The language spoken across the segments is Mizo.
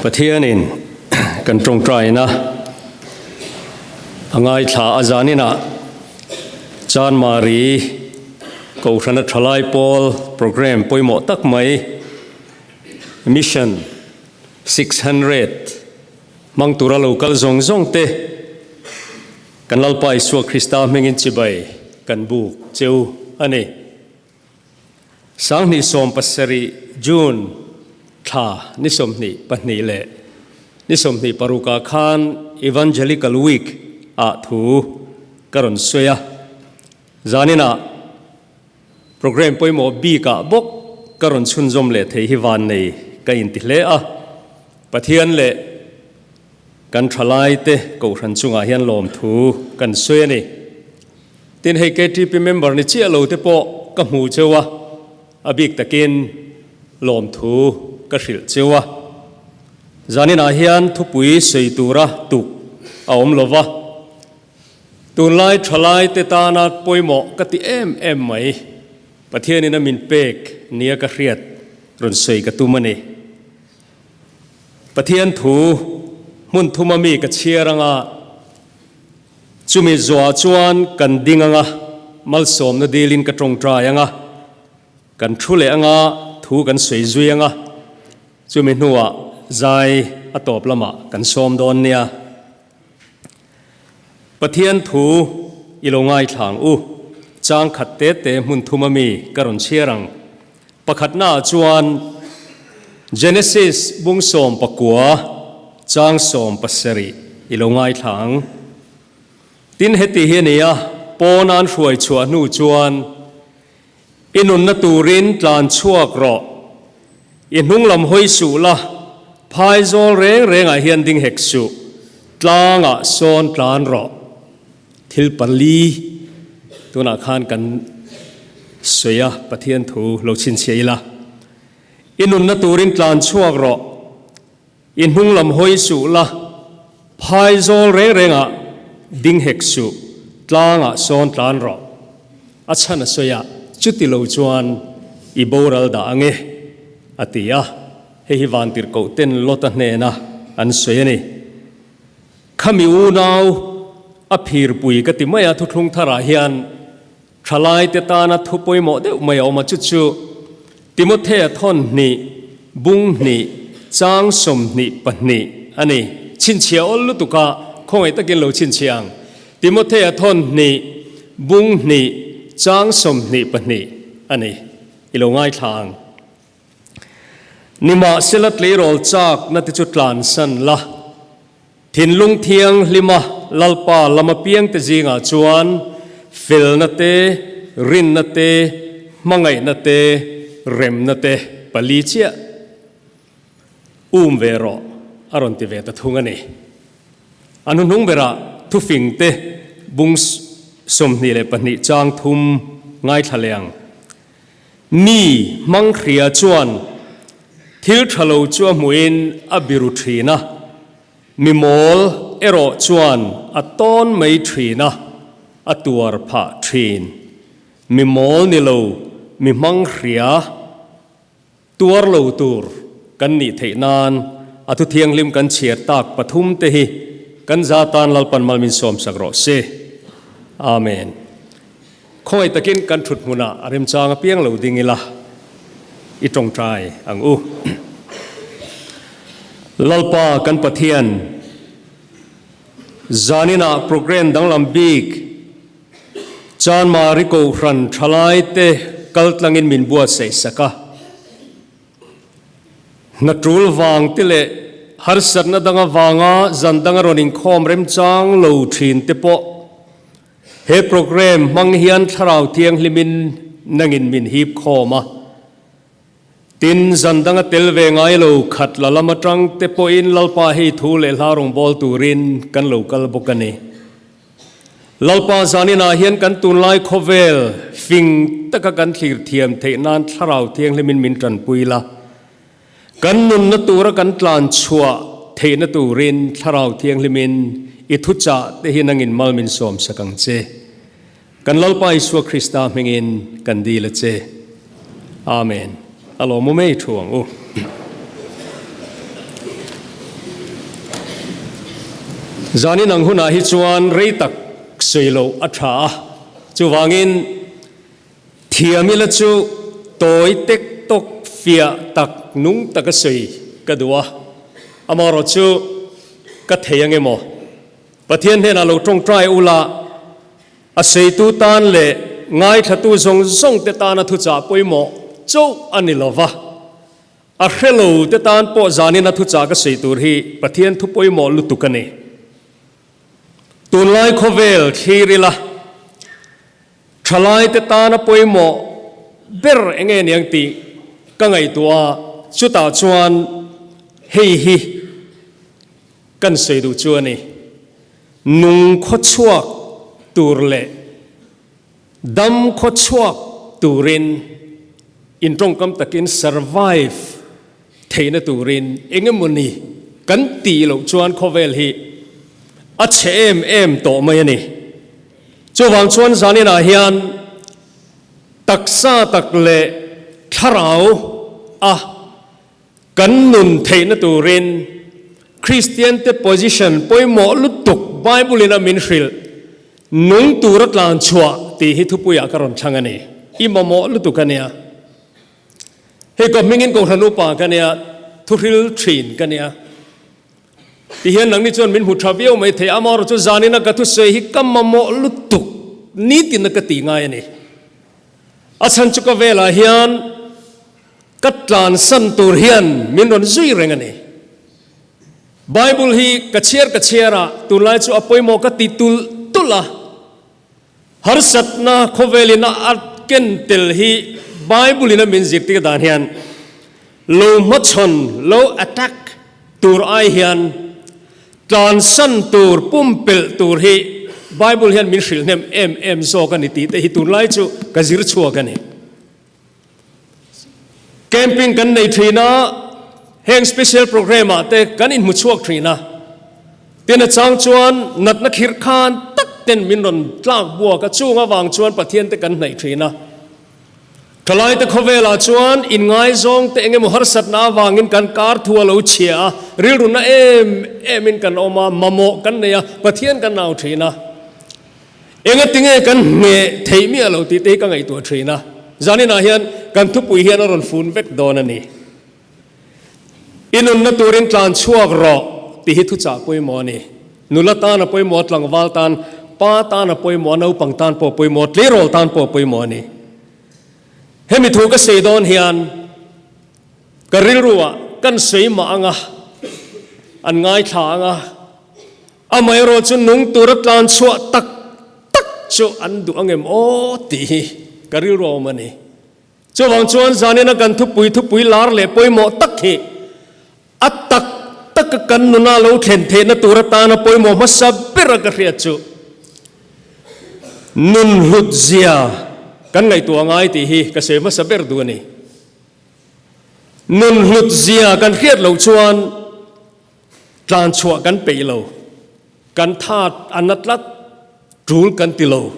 Pathianin kan tawngtaina a ngaithla a zaninah Chanmari Kohhrana Thalai Pawl Programme pawimawh tak mai Mission 600 hmang tura lo kal zawng zawng te kan Lalpa Isua Krista hmingin chibai kan buk cheu a ni. 2017 June thla ni 22 leh ni 26 ah khan Evangelical Week ah thu ka rawn sawi a, zaninah programme pawimawh bik ah bawk ka rawn chhunzawm leh thei hi vannei ka inti hle a, Pathian leh kan thalaite kohhran chungah hian lawmthu kan sawi a ni. Tin, hei KTP member ni chiah lo te pawh ka hmu cheu a, a bik takin lawmthu ka hrilh cheu a. Zaninah hian thupui sawi tura tuk a awm lo va, tunlai thalai te tana pawimawh ka ti em em mai, Pathianin a min pek nia ka hriat rawn sawi ka tum a ni. Pathian thu hmun thuma mi ka chhiar anga, Chumi zuah chuan kan ding anga, malsawmna dilin ka tawngtai anga, kan thu leh anga, thu kan sawi zui anga, chumi hnuah zai a tawp lamah kan sawm dawn nia. Pathian thu i lo ngaithlang u, chang khat te te hmun thum ami ka rawn chhiar ang. Pakhatnaah chuan Genesis bung 19 chang 17 i lo ngaithla ang. Tin, heti hi a ni a, pawn an hruai chhuah hnu chuan, I nunna turin tlan chhuak rawh, i hnung lam hawi suh la, phaizawl reng rengah hian ding hek suh, tlangah sawn tlan rawh. Thil pali tunah khan kan sawi a, Pathian thu lo chhinchhiah ila. I nunna turin tlan chhuak rawh, i hnung lam hawi suh la, phaizawl reng rengah ding hek suh, tlangah sawn tlan rawh. A chhan a sawi a, chuti lo chuan i boral dah ang e, a ti a. Hei hi vantirhkoh ten Lota hnena an sawi a ni. Khami unau a phirpui ka ti mai a, thuthlung tharah hian thalaite tana thu pawimawh deuh mai a awm a, chu chu Timothea thawn hnih, bung hnih, chang 22 a ni. Chhinchhiah awl lutuk a, khawngaih takin lo chhinchhiah ang. Timothea thawn hnih, bung hnih, chang 22 a ni. I lo ngaithla ang. Nimahsela tleirawl chakna te chu tlansan la, thinlung thianghlima Lalpa lama piangte zingah chuan felna te, rinna te, hmangaihna te, remna te pali chiah um ve rawh a rawn ti ve ta thung a ni. A hnuhnung berah thufing te bung 22 chang thum ngaithla leh ang. Mi hmanghria chuan thil tha lo chu a hmuhin a biru thin a, mi mawl erawh chuan a tawn mai thin a, a tuar phah thin. Mi mawl ni lo, mi hmanghria tuar lo tur kan nih theih nan a thu thianghlim kan chhiar tak pathum te hi kan za tan Lalpan malmin sawmsak rawh se. Amen. Khawngaih takin kan thut hmunah a remchang apiang lo ding ila i tawngtai ang u. Lalpa kan Pathian, zaninah programme danglam bik Chanmari Kohhran thalaite kaltlangin min buatsaih sak a. Hna tul vang te leh harsatna dang avanga zan danga rawn inkhawm remchang lo thin te pawh He programme hmang hian Thlarau Thianghlimin nangin min hip khawm a, tin zan danga tel ve ngai lo khat la lam atang te pawhin Lalpa hei thu leh hla rawngbâwl turin kan lo kal bawk a ni. Lalpa zaninah hian kan tunlai khawvel fing taka kan thlir thiam theih nan Thlarau Thianghlimin min tanpui la, Kan nunna tura kan tlan chhuah theihna turin Thlarau Thianghlimin i thuchah te hi nangin mal min sawmsak ang che. Kan Lalpa Isua Krista hmingin kan dil a che. Amen. A lawmawm ei thu ang u. Zanin ang hunah hi chuan rei tak sawi loh a tha a, chuvangin thiam ila chu tawi tek tawk fiah tak nung taka sawi ka duh a, amaherawh chu ka thei ang emaw? Pathian hnenah lo tawngtai ula, a sawitu tan leh ngaithlatu zawng zawng te tana thuchah pawimawh chauh a ni lova, A hre lo te tan pawh zanin a thuchah ka sawi tur hi Pathian thu pawimawh lutuk a ni. Tunlai khawvel thlir ila, thalai te tana pawimawh ber eng nge niang tih ka ngaihtuah a, chutah chuan hei hi kan sawi duh chu a ni, nung khawchhuak tur leh Dam khawchhuak turin in tawngkam takin survive theihna turin eng emawni kan tih loh chuan khawvel hi a chhe em em tawh mai a ni. Chuvang chuan zaninah hian taksa tak leh thlarau a Kan nun theihna turin Kristiante position pawimawh lutuk Bible-in a min hrilh, nung tura tlan chhuah tih hi thupuiah ka rawn thlang a ni. I mamawh lutuk a nia. Hei ka hmingin Kohhran upa ka nia, thuhril thin ka nia. Tihian nangni chuan min hmu tha viau mai thei, amaherawhchu chu zanina ka thusawi hi ka mamawh lutuk nitina ka tih ngai a ni. A chhan chu ka velah hian Ka tlansan tur hian min rawn zui reng a ni. Bible hi ka chhiar ka chhiar a, tunlai chu a pawimawh ka ti tulh tulh a. Harsatna khawvelin a a ken tel hi Bible in a min zirtir dan hian lo hmachhawn, lo attack, tur ai hian tlansan tur, pumpelh tur hi Bible hian min hrilh hnem em em zawk a ni tih te hi tunlai chu ka zir chhuak a ni. Camping kan nei thin a, heng special program ah te kan inhmu chhuak thin a. Tin a chang chuan natna khirh khan tak ten min rawn tlak buak a, chung avang chuan Pathian te kan hnaih thin a. Thalai te khawvel ah chuan inngaizawng te engemaw harsatna avangin kan kar thu a lo chhia a, rilruna em em in kan awm a, mamawh kan nei a, Pathian kan au thin a. Engatinge kan hneh theih miah lo tih te hi ka ngaihtuah thin a, zaninah hian kan thupui hian a rawn fun vek dawn a ni. I nunna turin tlan chhuak rawh tih hi thuchah pawimawh a ni. Nula tan a pawimawh a, tlangval tan, pa tan a pawimawh a, naupang tan pawh a pawimawh a, tleirawl tan pawh a pawimawh a ni. Hemi thu ka sawi dawn hian ka rilruah kan sawi mah ang a, an ngaithla ang a, Amaherawh chu nung tura tlan chhuah tak tak chu an duh ang em aw tih hi ka rilru a awm a ni. Chuvang chuan zanina kan thupui thupui lar leh pawimawh tak hi a tak taka kan nuna lo thlen theihna tur atana pawimawh hmasa bera ka hriat chu nun hlut zia kan ngaihtuah ngai tih hi ka sawi hmasa ber duh a ni. Nun hlut zia kan hriat loh chuan Tlan chhuah kan peih lo, kan tha a na tlat, tul kan ti lo.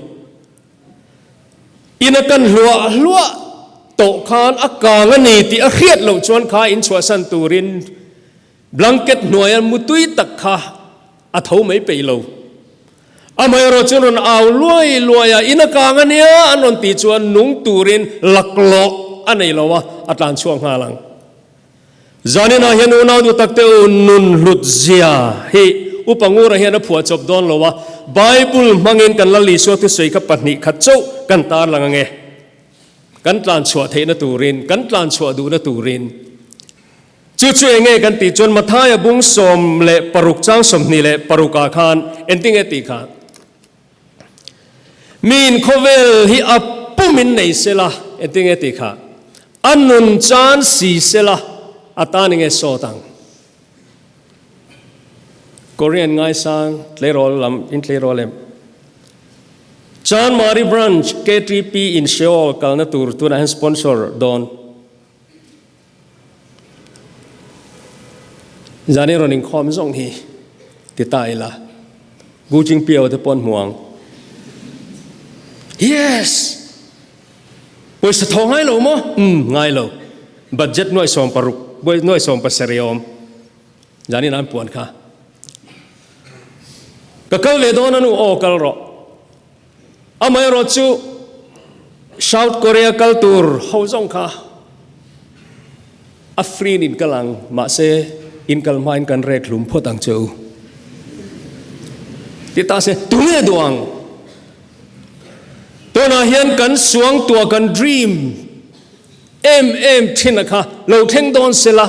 Ina kan hluah hluah tawh khan a kang a ni tih a hriat loh chuan kha in chhuahsan turin blanket hnuaia mutui tak kha a tho mai peih lo. Amaherawh chuan rawn au luai luai a, ina kang a nia an rawn tih chuan nung turin laklawh a nei lo a, a tlan chhuak nghal ang. Zaninah hian unau duh takte u nun hlut zia hi Upa Ngura hian a phuah chawp dawn lo a, Bible hmangin kan Lal Isua thusawi kha pahnih khat chauh kan tarlang ange. Kan tlan chhuah theihna turin, kan tlan chhuah duhna turin. Chu chu enge kan tih chuan Mathaia bung 16 chang 26 ah khan engtinge tih kha? Miin khawvel hi a pumin nei sela, engtinge tih kha? A nun chan si sela, a tan enge sawt ang? Korean ngaisang tleirawl lam in tleirawl em? Chanmari Branch KTP in Seoul kalna tur tunah hian sponsor dawn. Zani rawn inkhawm zawng hi ti ta ila Gu Jingpiao te pawh an hmu ang. Yes! Pawisa thaw ngai lo maw? Umm, ngai lo. Budget nuai 60, nuai 17 a awm. Zanin an puan kha. Ka kal ve dawn a nu, aw kal rawh. Amaherawh chu South Korea kal tur ho zawng kha a free in kal ang, mahse in kal hmain kan rek hlum phawt ang che u. Ti ta se, tunge duh ang? Tunah hian kan suangtuah kan dream em em thin a kha lo thleng dawn sela,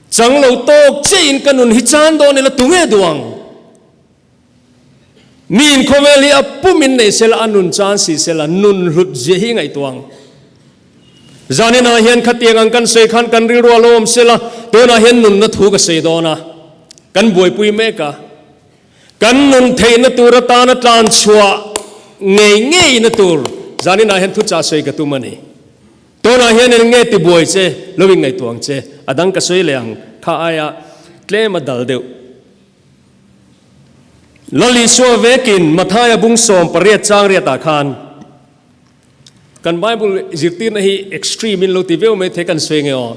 chang lo tawk chiahin ka nun hi chan dawn ila tunge duh ang? Miin khawvel hi a pum in nei sela, a nun chan si sela, nun hlut zia hi ngaihtuah ang. Zaninah hian khatiang ang kan sawi khan kan rilru a lo awm sela, tunah hian nunna thu ka sawi dawn a, kan buaipui mek a. Kan nun theihna tur atana tlan chhuah ngei ngeina tur zaninah hian thuchah sawi ka tum a ni. Tunah hian eng nge tibuai che lo inngaihtuah ang che, a dang ka sawi leh ang kha aia tlem a dal deuh. Lal Isua vekin Mathaia bung 18 chang riatah khan kan Bible zirtirna hi extreme in lo ti viau mai thei kan sawi nge aw.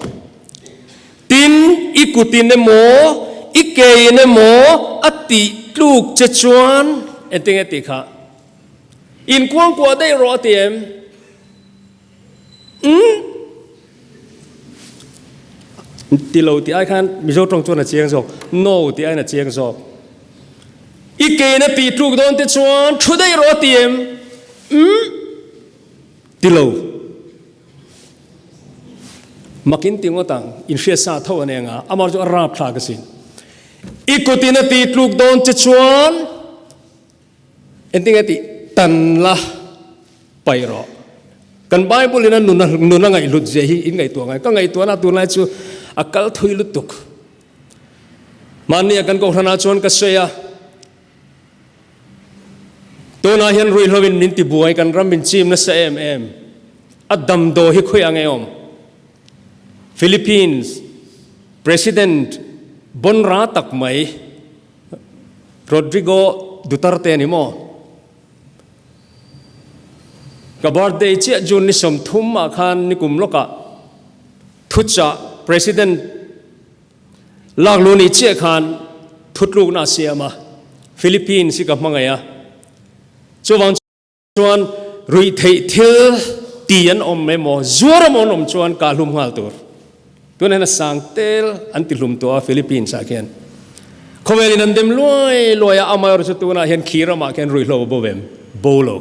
Tin, i kutin emaw, i kein emaw a tih tluk che chuan engtin nge tih kha? Inkuangkuah daih rawh a ti em? Umm. Ti lo tih ai khan Mizo tawng chuan a chiang zawk. No tih aiin a chiang zawk. I kein a tih tluk dawn te chuan thu daih rawh a ti em? Umm. Ti lo. Makin ti ngawt ang, inhriat sa tho a nia nga, amah chu a rap thlak asin. I kutin a tih tluk dawn che chuan Engtinge tih tan la paih rawh. Kan Bible in a nun a nun a ngaihhlut zia hi in ngaihtuah ngai. Ka ngaihtuahna tunlai chu a kal thui lutuk. Mahnia kan kohhranah chuan ka sawi a, tunah hian ruihhlo in min tibuai, kan ram min chim nasa em em. A damdawi hi khawiah nge awm? Philippines President Bonra tak mai Rodrigo Duterte a ni maw? Ka birthday chiah June ni 30 ah khan nikum lawkah thuchah President laklu ni chiah khan thutlukna a siam a, Philippines hi ka hmangaih a, chuvang Chuan ruihtheih thil ti an awm emaw, zuar emaw an awm chuan kah hlum nghal tur. Tunah hian a sang tel an ti hlum tawh a Philippines ah khian. Khawvel in an dem luai luai a, amaherawh chu tunah hian khi ramah khian ruihhlo a bo em? Bo lo.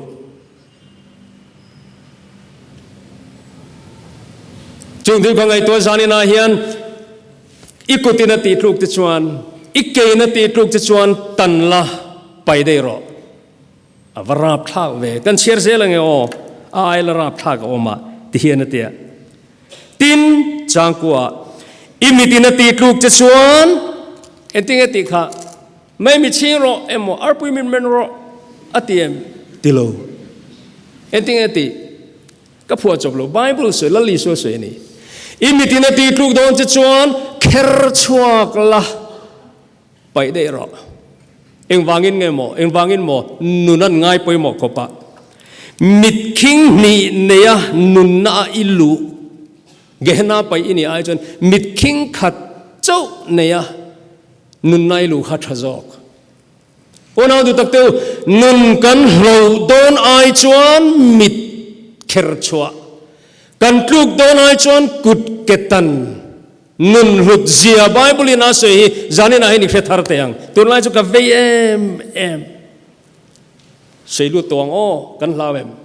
Chung thil ka ngaihtuah zaninah hian i kutin a tih tluk te chuan, i kein a tih tluk te chuan tan la pai daih rawh. A va rap thlak ve. Kan chhiar zel ange aw. A ai la rap thlak a awm a, ti hian a ti a. Tin, changkua, i mitin a tih tluk che chuan, engtinge tih kha, mei mi chhing rawh emaw arpui min men rawh a ti em? Ti lo. Engtinge tih? Ka phuah chawp lo. Bible sawi, Lal Isua sawi a ni. I mitin a tih tluk dawn che chuan, kher chhuak la. Paih daih rawh. Engvangin nge maw? Engvangin maw? Nun an ngai pawimawh khawp a. Mit khing hnih neia nunna a i luh Gehenna paih i nih ai chuan mit khing khat chauh neia nunna i luh kha tha zawk. Unau duh tak te u, nun kan hloh dawn ai chuan mit kher chhuah, kan tluk dawn ai chuan kut ke tan Nun hlut zia Bible in a sawi hi zanin ah hian i hre thar teh ang. Tunlai chu ka vei em em. Sawi lut tawh ang aw, kan hlau em?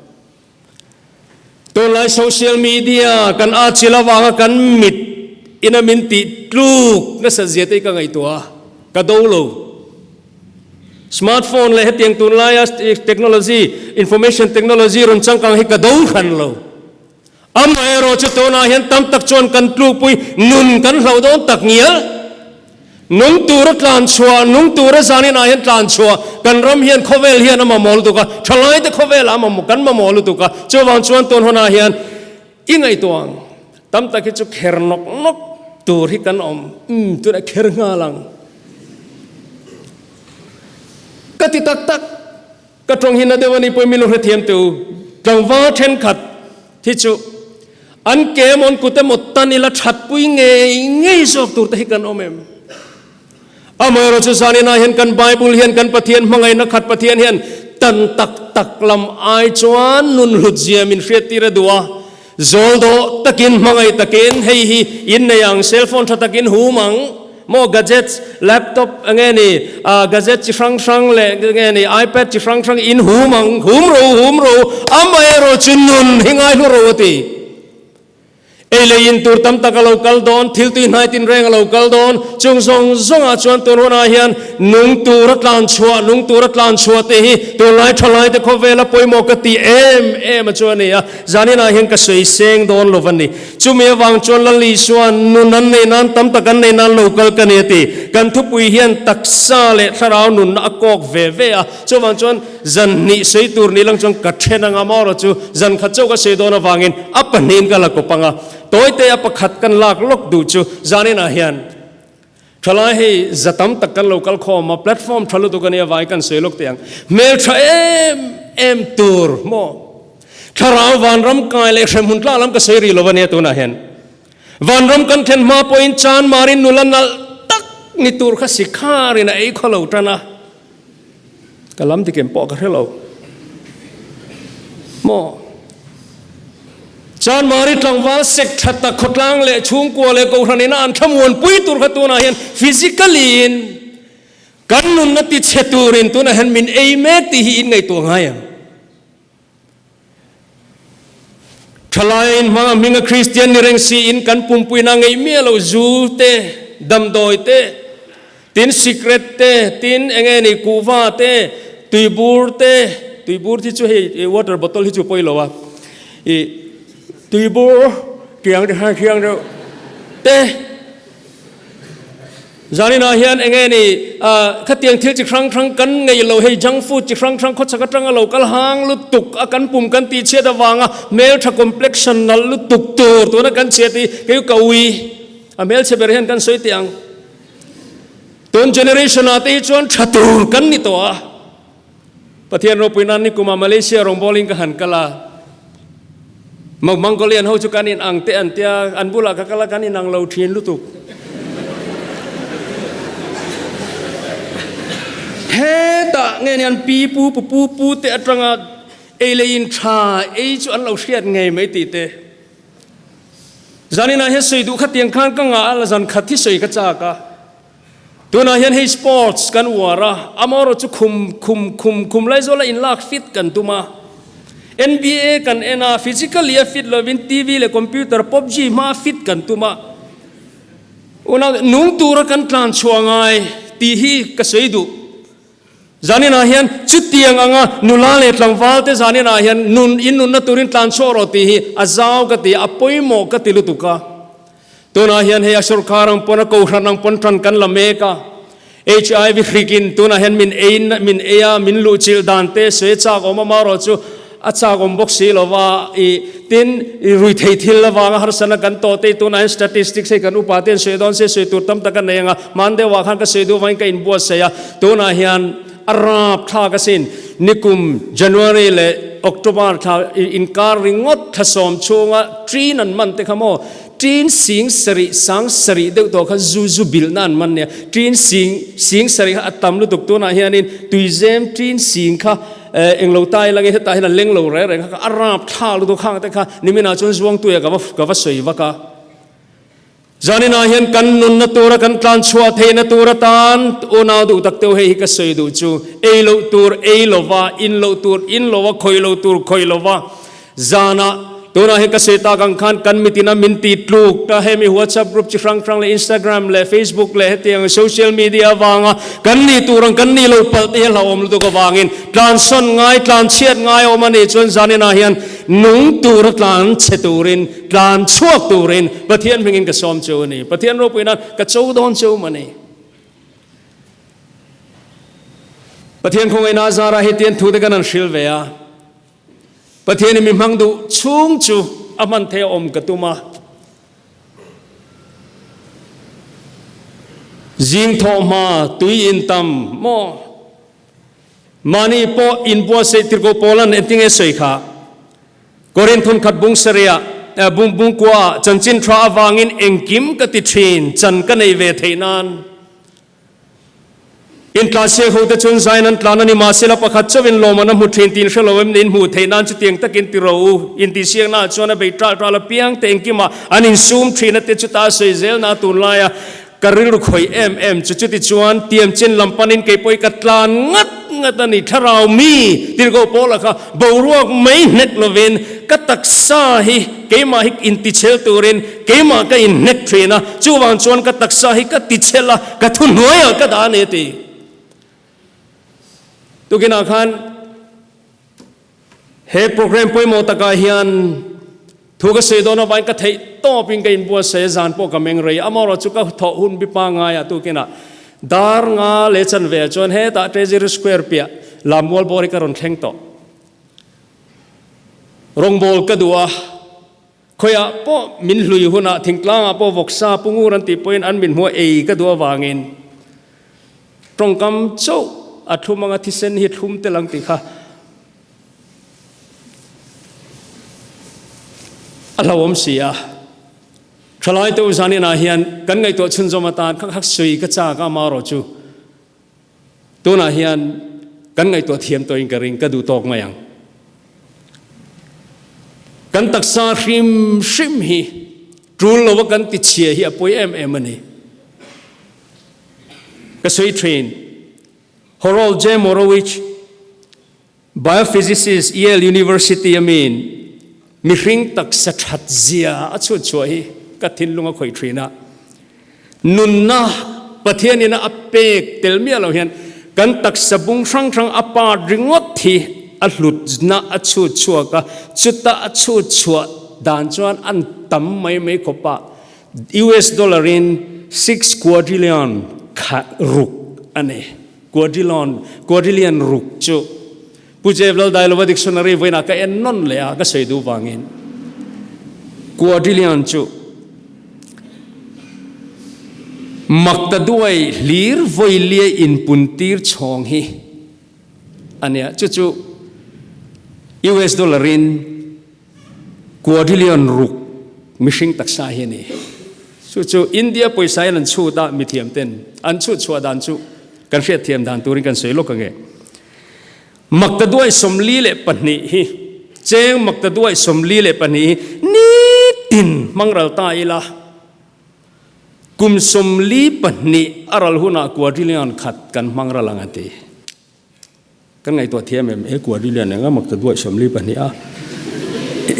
Tunlai social media kan atchilh avanga kan mit ina min tih tluk nasa zia te hi ka ngaihtuah a, ka do lo. Smartphone leh hetiang tunlaia technology, information technology rawn changkang hi ka do hran lo. Amaherawh chu tunah hian tam tak chuan kan tlukpui nun kan hlauh dawn tak ngial. Nung tura tlan chhuah, nung tura zaninah hian tlan chhuah, kan ram hian khawvel hian a mamawh lutuk a, thalaite khawvelah a mamawh, kan mamawh lutuk a, chuvang chuan tun hunah hian i ngaihtuah ang. Tam tak hi chu kher nawk nawk tur hi kan awm, umm tunah kher nghal ang. Ka ti tak tak. Ka tawng hi na deuh a ni pawhin min lo hrethiam teh u. Tlangval thenkhat hi chu an ke emaw an kut emaw tan ila thatpui ngei ngei zawk tur te hi kan awm em? Amaherawhchu zaninah hian kan Bible hian kan Pathian hmangaihna khat Pathian hian tan tak tak lam ai chuan nun hlut zia min hriattir a duh a. Zawl dawh takin hmangaih takin hei hi in nei ang, cell phone tha takin hum ang maw, gadgets, laptop enge ni, gadget chi hrang hrang leh enge ni, ipad chi hrang hrang in hum ang, hum ro hum ro, amaherawhchu nun hi ngaihlu ro a ti. Ei leh in tur tam tak a lo kal dawn, thil tui hnai tinreng a lo kal dawn, chung zawng zawngah chuan tun hunah hian nung tura tlan chhuah, nung tura tlan chhuah tih hi tunlai thalaite khawvela pawimawh ka ti em em a chu a ni a, zaninah hian ka sawi seng dawn lo va ni. Chumi avang chuan Lal Isua nun an neih nan tam tak an neih nan lo kal ka ni a ti. Kan thupui hian taksa leh thlarau nunna a kawk ve ve a, chuvang chuan Zan hnih sawi tur ni lang chuan ka then anga marawh chu zan khat chauh ka sawi dawn avangin a pahnihin ka la kawp anga tawite a pakhat kan lak lawk duh chu zaninah hian thalai hei za tam tak kan lo kal khawm a platform tha lutuk ania avangin kan sawi lawk teh ang hmeltha em em tur maw thlarau vanram kai leh hremhmun tla lam ka sawi rih lo ania tunah hian vanram kan thlen hma pawhin chan marin nula nalh tak ni tur kha sikharin a ei khaw lo tan a. Ka lam dikem pawh ka hre lo maw? Chanmari tlangval sek tha tak khawtlang leh chhungkua leh kohhran ina an thlamuanpui tur kha tunah hian physically in kan nunna ti chhe turin tunah hian min ei mek tih hi in ngaihtuah ngai ang. Thalaiin hmanga hminga Kristian ni reng siin kan pumpuina ngeih miah lo zu te, damdawi te, tin sikret te, tin enge ni kuhva te, tuibur te, tuibur hi chu hei water bottle hi chu pawi lo a, i tuibur tiang te khan thiang deuh te. Zaninah hian enge ni khatiang thil chi hrang hrang kan ngei lo hei junk food chi hrang hrang khawchhak atanga lo kal hang lutuk a kan pum kan tih chhiat avanga hmeltha complexion nalh lutuk tur tuna kan chhiat hi kei ka ui a hmelchhe ber hian kan sawi teh ang tun generation ah te hi chuan tha tur kan ni tawh a Pathian ropui nan nikumah Malaysia rawngbawlin ka han kal a Mongolian ho chu kan in ang te an tia, an bulah ka kal a kan in ang lo thin lutuk. Hetah nge ni an pi pu pu pu pu te atanga ei leh in tha ei chu an lo hriat ngei mai tih te. Zaninah hian sawi duh khatiang khan ka ngah a, la zan khat hi sawi ka chak a. Tunah hian hei sports kan uar a, amaherawh chu khum khum khum khum lai zawla inlak fit kan tum a. NBA kan en a, physically a fit lovin TV leh computer PUBG hmaa fit kan tum a. Unau nung tura kan tlan chhuah ngai tih hi ka sawi duh. Zaninah hian chutiang anga nula leh tlangval te zaninah hian nun in nunna turin tlan chhuah rawh tih hi a zau ka ti a, a pawimawh ka ti lutuk a. Tunah hian hei a sorkar ang pawn a kohhran ang pawn tan kan la mek a, HIV hrikin tunah hian min ei min ei a, min luhchilh dan te sawi a chak awm a, marawh chu a chak awm bawk si lo va, i tin i ruithei thil avanga harsatna kan tawh te tunah hian statistics hei kan upa te an sawi dawn se sawi tur tam tak a nei ang a, hman deuhah khan ka sawi duh avangin ka inbuatsaih a, tunah hian a rap thlak asin nikum January leh October thla inkar ringawt thla sawm chhunga ṭin an man te kha maw Ṭin sing sarih sang sarih deuh tawh kha zu zu bilhna an man nia. Ṭin sing sing sarih kha a tam lutuk tunah hianin tuizem ṭin sing kha englo ta ila nge hetah hian a leng lo reng reng kha a rap thlak lutuk khang te kha niminah chuan zuangtuia ka va ka va sawi vak a. Zaninah hian kan nunna tura kan tlan chhuah theihna tur atan unau duh tak teuh hei hi ka sawi duh chu ei loh tur ei lova in loh tur in lova khawih loh tur khawih lova Zanah, tunah hian ka sawi tak ang khan kan mitin a min ti tluk ta hemi WhatsApp group chi hrang hrang leh Instagram leh Facebook leh hetiang social media avanga kan nih tur ang kan nih loh palh te hi a hlauhawm lutuk avangin tlansawn ngai, tlan chhiat ngai a awm a nih chuan zaninah hian nung tura tlan chhe turin, tlan chhuak turin Pathian hmingin ka sawm cheu a ni. Pathian ropui nan ka cho dawn cheu a ni. Pathian khawngaihna azarah hetiang thute kan han hrilh ve a. Pathianin mi hmang duh chhung chu a hman theih a awm ka tum a. Zing thawh hma tui in tam maw? Mahni pawh inbuatsaih tirhkoh Paulan engtinge sawi kha? Korinth hun khat bung sarih ah, bung bung kua ah chanchin tha avangin engkim ka ti thin, chan ka nei ve theih nan. Intlansiak hote chuan zain an tlan a ni, mahsela pakhat chauhin lawm an a hmu thin tih in hre lo em ni? In hmuh theih nan chutiang takin ti rawh u. Intihsiaknaah chuan a bei ṭal ṭal apiang te engkimah an insum thin a ti chuta a sawi zelna tunlaia ka rilru khawih em em chu. Chutichuan tiamchin lam panin kei pawh hi ka tlan ngat ngat a ni. Thlarau mi tirhkoh Paula kha boruak mai hnek lovin ka taksa hi keimah hi intichhel turin keimah ka inhnek thin a, chuvang chuan ka taksa hi ka tichhel a, ka thuhnuaiah ka dah a ni a ti. Tukinah khan He program pawimawh takah hian thu ka sawi dawn avangin ka theih tawpin ka inbuatsaih a, zan pawh ka meng rei. Amaherawh chu ka thawh hun bi pangngai ah tukinah dar nga leh chanve ah chuan hetah Treasury Square piah Lammual bawr hi ka rawn thleng tawh. Rawngbawl ka duh a, khawiah pawh min hlui hunah thingtlangah pawh vawksa pungur an tih pawhin an min hmuh a ei ka duh avangin tawngkam chauh a thlum anga thisen hi thlum tel ang tih kha A hlauhawm si a, Thalaite u zaninah hian kan ngaihtuah chhunzawm atan kha kha sawi ka chak a, amaherawh chu tunah hian kan ngaihtuah thiam tawhin ka ring, ka duh tawk mai ang. Kan taksa hrim hrim hi tul lova kan tichhia hi a pawi em em a ni. Ka sawi thin. Harold J. Morowitz, Biophysicist, Yale University a miin mihring taksa that zia a chhut chhuah hi ka thinlung a khawih thin a. Nunna Pathianin a pek tel miah lo hian kan taksa bung hrang hrang a part ringawt hi a hlutna a chhut chhuak a, chuta a chhut chhuah dan chuan an tam mai mai khawp a. US dollar in six quadrillion kha ruk a ni. Quadrillion, quadrillion ruk chu Pu Jeff Laldailova dictionary vawiinah ka en nawn leh a, ka sawi duh vangin. Quadrillion chu makta duai hlir vawilia inpuntir chhawng hi a nia. Chu chu US dollar in Quadrillion ruk mihring taksa hi a ni. Chu chu India pawisa in an chhut a, mithiam ten an chhut chhuah dan chu kan hriatthiam dan turin kan sawi lawk ange. Maktaduai 42 hi cheng maktaduai 42 hi nitin hmang ral ta ila kum 42 a ral hunah quadrillion khat kan hmang ral ang a ti. Kan ngaihtuah thiam em? He kuah ri lian eng a mak ta duaih 42 a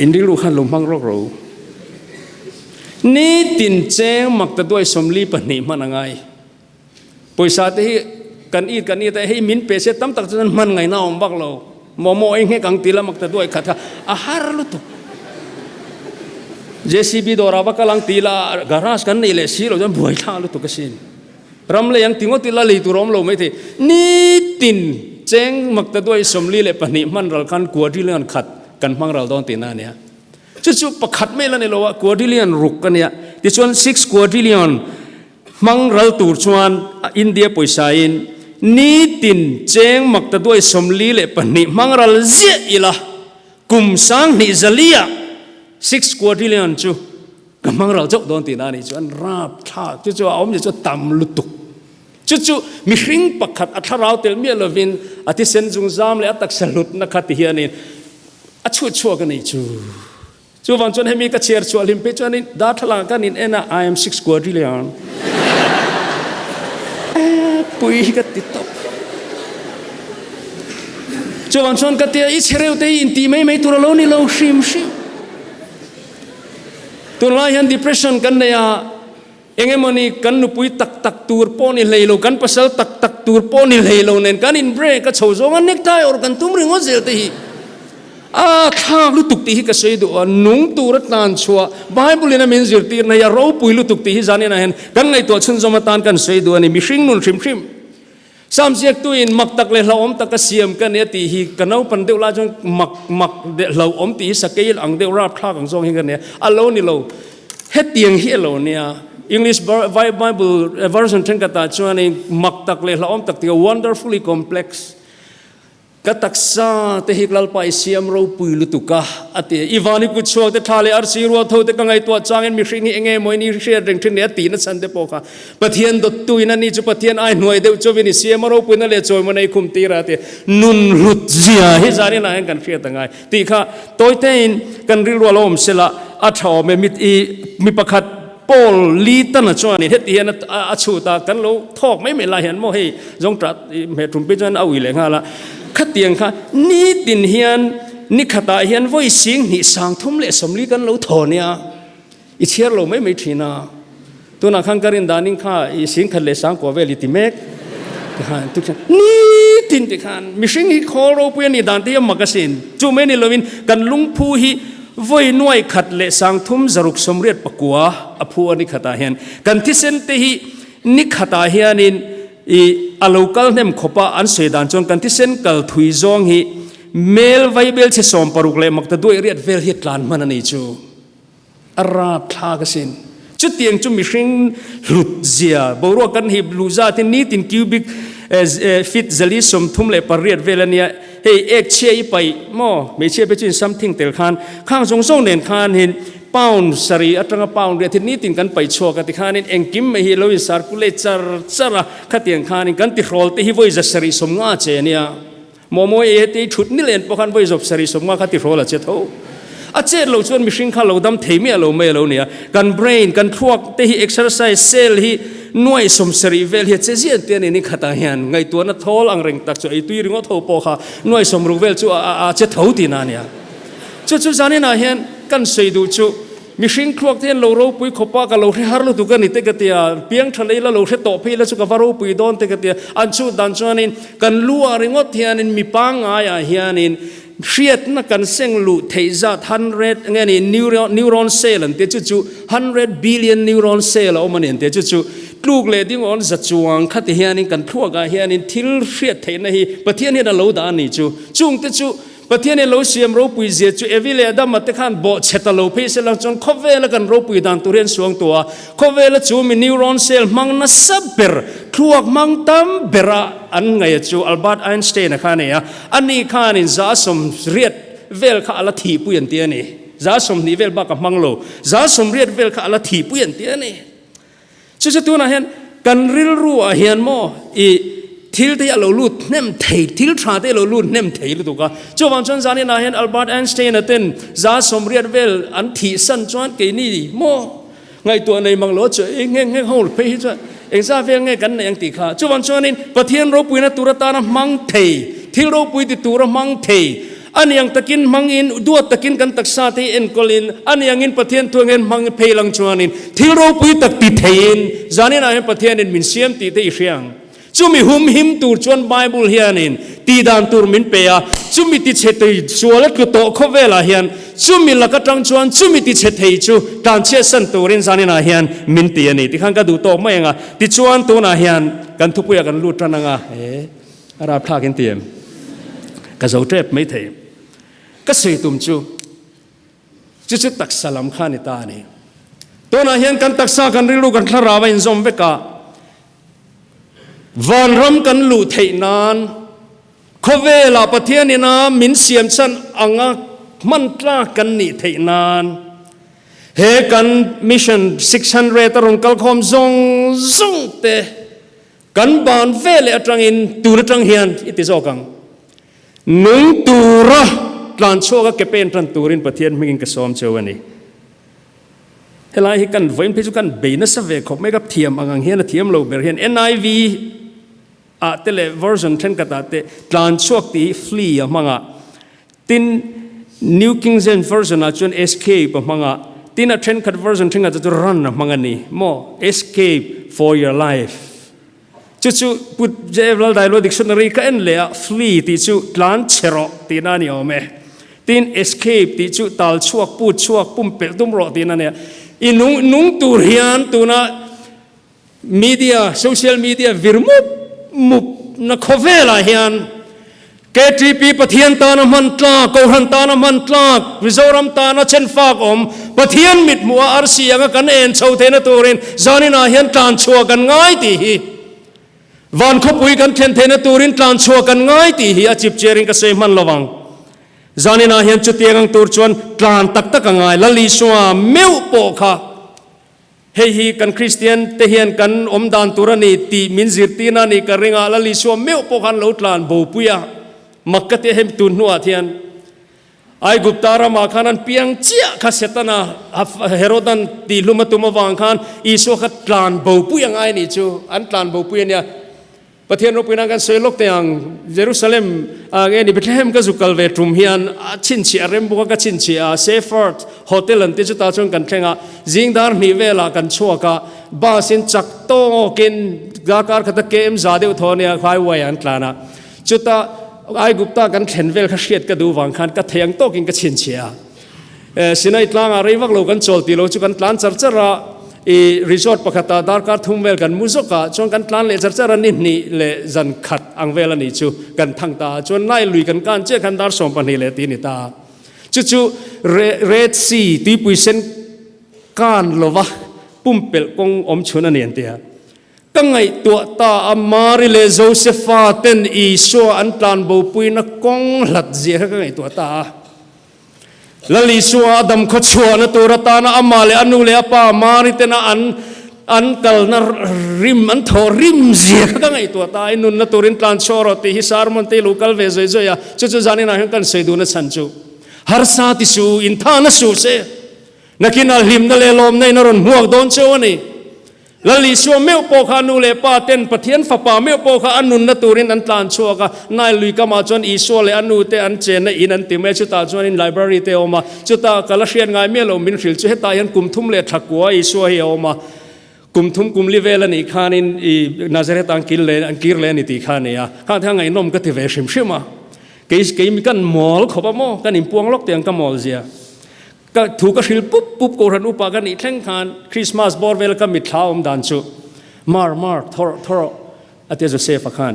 in rilru khan lo hmang rawk ro. Nitin cheng mak ta duaih 42 hman a ngai. Pawisa te hi kan it kan it a hei min pe se tam tak chuan hman ngaihna a awm vak lo. Momo ei nghek ang ti la mak ta duaih khat kha a har lutuk. JCB dawrah va kal ang ti la garage kan neih leh si lo chuan buaithlak lutuk asin. Ram lei ang ti ngawt ila lei tur a awm lo mai thei. Nitin cheng maktaduai 42 hman ral khan quadrillion khat kan hmang ral dawn tihna a nia. Chu chu pakhat mai la ni lo a, quadrillion ruk a nia. Tichuan six quadrillion hmang ral tur chuan India pawisa in nitin cheng maktaduai 42 hmang ral ziah ila kum 2004 ah six quadrillion chu Ka hmang ral chauh dawn tihna a nih chuan rapthlak chu chu a awmzia chu a tam lutuk. Chu chu mihring pakhat a thlarau tel miah lovin a thisen zungzam leh a taksa hlutna kha ti hianin a chhuat chhuak a nih chu. Chuvang chuan hemi ka chhiar chhuah hlim phei chuanin darthlalang kan in en a, I am six quadrillion. Pui hi ka ti tawp. Chuvang chuan ka tia i chhereu te hi inti mai mai tur a lo ni lo hrim hrim. Tunlai hian depression kan nei a, eng emawni kan nupui tak tak tur pawh ni hlei lo, kan pasal tak tak tur pawh ni hlei lo nen kan in break a chho zawng a, necktie awrh kan tum ringawt zel te hi a thlak lutuk tih hi ka sawi duh a, nung tura tlan chhuah Bible in a min zirtirna hi a ropui lutuk tih hi zaninah hian kan ngaihtuah chhunzawm atan kan sawi duh a ni, mihring nun hrim hrim. Sam ziaktuin mak tak leh hlauhawm taka siam ka ni a tih hi ka naupan deuh lai chuan mak mak leh hlauhawm tih hi sakei ang deuh rapthlak ang zawng hi ka nia. A lo ni lo. Hetiang hi a lo nia. English Bible version thenkhatah chuanin mak tak leh hlauhawm tak tih a wonderfully complex. Ka taksa te hi Lalpa i siam ropui lutuk a, a ti a. I van i kut chhuak te thla leh arsi rual tho te ka ngaihtuah changin mihring hi enge maw in i hriat reng thin leh a tihna chhan te pawh kha Pathian dawttuin a ni chu Pathian ai hnuai deuh chauhin i siam a ropuina leh chawimawna i khum tir a, a ti a. Nun hlut zia hi zanin ah hian kan hriat a ngai tih kha tawitein kan rilru a lo awm sela a tha awm e. Mi mi pakhat Paul Litana chuanin heti hian a chhut a, kan lo thawk mai mai lai hian maw hei zawngṭah hmeh ṭumpi chuan a ui leh nghal a, khatiang kha nitin hian ni khatah hian vawi sing hnih 340 kan lo thaw nia, i chhiar lo mai mai ṭhin a, tunah khan ka rin danin kha i 10,000 leh 9,000 vel i ti mek tikhan tukhian nitin tikhan mihring hi khawl ropui a nih dan te hi a mak asin, chu mai ni lovin kan lungphu hi Vawi 1689 a phu a ni khatah hian kan thisen te hi ni khatah hianin i a lo kal hnem khawp a, an sawi dan chuan kan thisen kal thui zawng hi mel vaibel chhe 60 leh makta duaih riat vel hi tlan hman a ni chu a rapthlak asin. Chutiang chu mihring hlut zia boruak kan hip luh zat hi nitin cubic feet 438 vel a nia. Hei ek chhia i paih maw? Hmeichhia pe chu in something tel khan khang zawng zawng nen khan hin pound sarih atanga pound riat hi nitin kan paih chhuak a tikhanin engkim mai hi lo in circulate char char a, khatiang khanin kan tihrawl te hi vawi 750 che ania. Mawmawi ei heti thut ni len pawh khan vawi 750 kha tihrawl a che tho. A chet loh chuan mihring kha lo dam thei miah lo mai a lo nia. Kan brain, kan thluak te hi exercise cell hi nuai 70 vel hi a che zian te a ni ni khatah hian ngaihtuahna thawl ang reng tak chu ei tui ringawt ho pawh kha nuai 60 vel chu a che tho tihna a nia. Chu chu zaninah hian kan sawi duh chu mihring thluak te hian lo ropui khawp a, ka lo hre har lutuk a ni te ka ti a, piang tha lei la lo hre tawh phei la chu ka va ropui dawn te ka ti a. An chhut dan chuanin kan lu ah ringawt hianin mi pangngaiah hianin Hriatna kan seng luh theih zat hundred nge ni neuron cell an tia chu chu hundred billion neuron cell a awm a ni an tia chu chu tluk leh ding awn za chuang khati hianin kan thluakah hianin thil hriat theihna hi Pathian hian a lo dah a ni chu chungte chu Pathian hian lo siam ropui zia chu Evi leh Adama te khan bawh chhe ta lo phei se lang chuan khawvela kan ropui dan tur hian suang tawh a khawvela chu mi neuron cell hmang nasa ber thluak hmang tam bera an ngaih chu Albert Einstein-a kha a nei a. Ani khanin 80 vel kha a la thihpui an ti a ni. 20 vel bak a hmang lo. 80 vel kha a la thihpui an ti a ni. Chu chu tunah hian kan rilru ah hian maw i thil te hi a lo lut hnem thei, thil tha te hi a lo lut hnem thei lutuk a. Chuvang chuan zaninah hian Albert Einstein-a ten 80 vel an thihsan chuan keini maw Ngaihtuah nei mang lo chu ei nghe nghe ho phei hi chuan engzah vel nge kan nei ang tih kha. Chuvang chuanin Pathian ropuina tur atana hmang thei, thil ropui ti tura hmang thei, a niang takin hmangin, duat takin kan taksa te hi enkawlin, a niangin Pathian thu angin hmang phei lang chuanin thil ropui tak ti theiin zaninah hian Pathianin min siam tih te i hria ang. Chumi hum him tur chuan Bible hianin tihdan tur min pe a, chumi tichhe tui sual a tlu tawh khawvelah hian chumi lak atang chuan chumi tichhe thei chu tlanchhiatsan turin zaninah hian min ti a ni. Tikhan ka duh tawk mai ang a, tichuan tunah hian kan thupuiah kan lut tan ang a, he a rapthlak in ti em? Ka zo tep mai thei. Ka sawi tum chu. Chu chu taksa lam kha a ni ta a ni. Tunah hian kan taksa, kan rilru, kan thlarau a inzawm vek a. Vanram kan luh theih nan khawvelah Pathian ina min siam chhan anga hman tlak kan nih theih nan he kan mission 600 a rawn kal khawm zawng zawng te kan ban veleh atangin tun atang hian i ti zawk ang. Nung tura tlan chhuak a ke pen tan turin Pathian hmingin ka sawm cheu a ni. Helai hi kan vawiin phei chu kan bei nasa ve khawp mai ka thiam ang ang hian a thiam lo ber hian NIV ah te leh version thenkhat ah te tlan chhuak tih hi flee a hmang a, tin New King James Version ah chuan escape a hmang a, tin a thenkhat version thenkhat ah chu run a hmang a ni maw, escape for your life. Chu chu Pu JF Laldailua dictionary ka en leh a, flee tih chu tlan chhe rawh tihna a ni awm e. Tin, escape tih chu tal chhuak, put chhuak, pumpelh tum rawh tihna a ni a. I nung nung tur hian tuna media, social media vir mup mup na khawvelah hian KTP Pathian tana hman tlak, Kohhran tana hman tlak, Mizoram tana chenfak awm, Pathian mithmuh a arsi anga kan en chho theihna turin zaninah hian tlan chhuah kan ngai tih hi. Van khawpui kan thlen theihna turin tlan chhuah kan ngai tih hi a chip chiarin ka sawi hman lo ang. Zaninah hian chutiang ang tur chuan tlan tak tak a ngai. Lal Isua meuh pawh kha hei hi kan Kristian te hian kan awm dan tur a ni tih min zirtirna a nih ka ring a, Lal Isua meuh pawh khan lo tlan bopui a, mak ka ti a, hemi tun hnuah hian Aigupta ramah khan an piang chiah kha Setana Herodan tihhlum a tum avang khan Isua kha tlan bopui a ngai a nih chu, an tlan bopui a nia. Pathian ropuina kan sawi lawk teh ang, Jerusalem ah nge ni Bethlehem ka zu kal ve tum hian a chhinchhiah a rem bawk a, ka chhinchhiah a, Seyfert Hotel an ti chutah chuan kan thleng a, zing dar hnih velah kan chhuak a, bus in chak tawkin darkar khata KM za deuh thaw ania highway ah an tlan a, chutah Aigupta kan thlen vel kha hriat ka duh vang khan ka thei ang tawkin ka chhinchhiah a. Sinai tlangah rei vak lo kan chawl tih lo chu kan tlan char char a, i resort pakhatah darkar thum vel kan mu zawk a, chuan kan tlan leh char char a, ni hnih leh zan khat ang vel a nih chu kan thang ta a, chuan Nile lui kan kan chiah khan dar 12 leh ti a ni ta a, chu chu Red Sea tuipui sen kan lova pumpelh kawng awm chhun a ni an ti a. Ka ngaihtuah ta a, Mari leh Josefa ten Isua an tlanbopuina kawng hlat zia kha ka ngaihtuah ta a. Lal Isua a dam khaw chhuahna tur atana amah leh a nu leh a pa Mari tena an an kalna rim an thawh rim zia kha ka ngaihtuah ta a, i nunna turin tlan chhuah rawh tih hi sermon te i lo kal ve zawih zawih a, chu chu zaninah hian kan sawi duhna chhan chu harsa ti suh, inthahna suh se, nakinah hlimna leh lawmna in a rawn hmuak dawn cheu a ni. Lal Isua meuh pawh kha nu leh pa ten Pathian fapa meuh pawh kha a nunna turin an tlan chhuak a, Nile lui kamah chuan Isua leh a nu te an chenna in an ti mai a, chutah chuanin library te a awm a, chutah ka la hriat ngai miah lo min hrilh chu hetah hian kum thum leh thla kua Isua hi a awm a, kum thum kum li vel a nih khanin i Nazareth ah an kil leh an kir leh a ni tih kha a ni a, khang te kha ngaihnawm ka ti ve hrim hrim a, kei kei mi kan mawl khawp a maw, kan inpuang lawk teh ang ka mawl zia. Ka thu ka hril pup pup Kohhran upa ka nih thleng khan Christmas bawr vel ka mitthla awm dan chu Mar mar thawrh thawrh a tia Joseph-a khan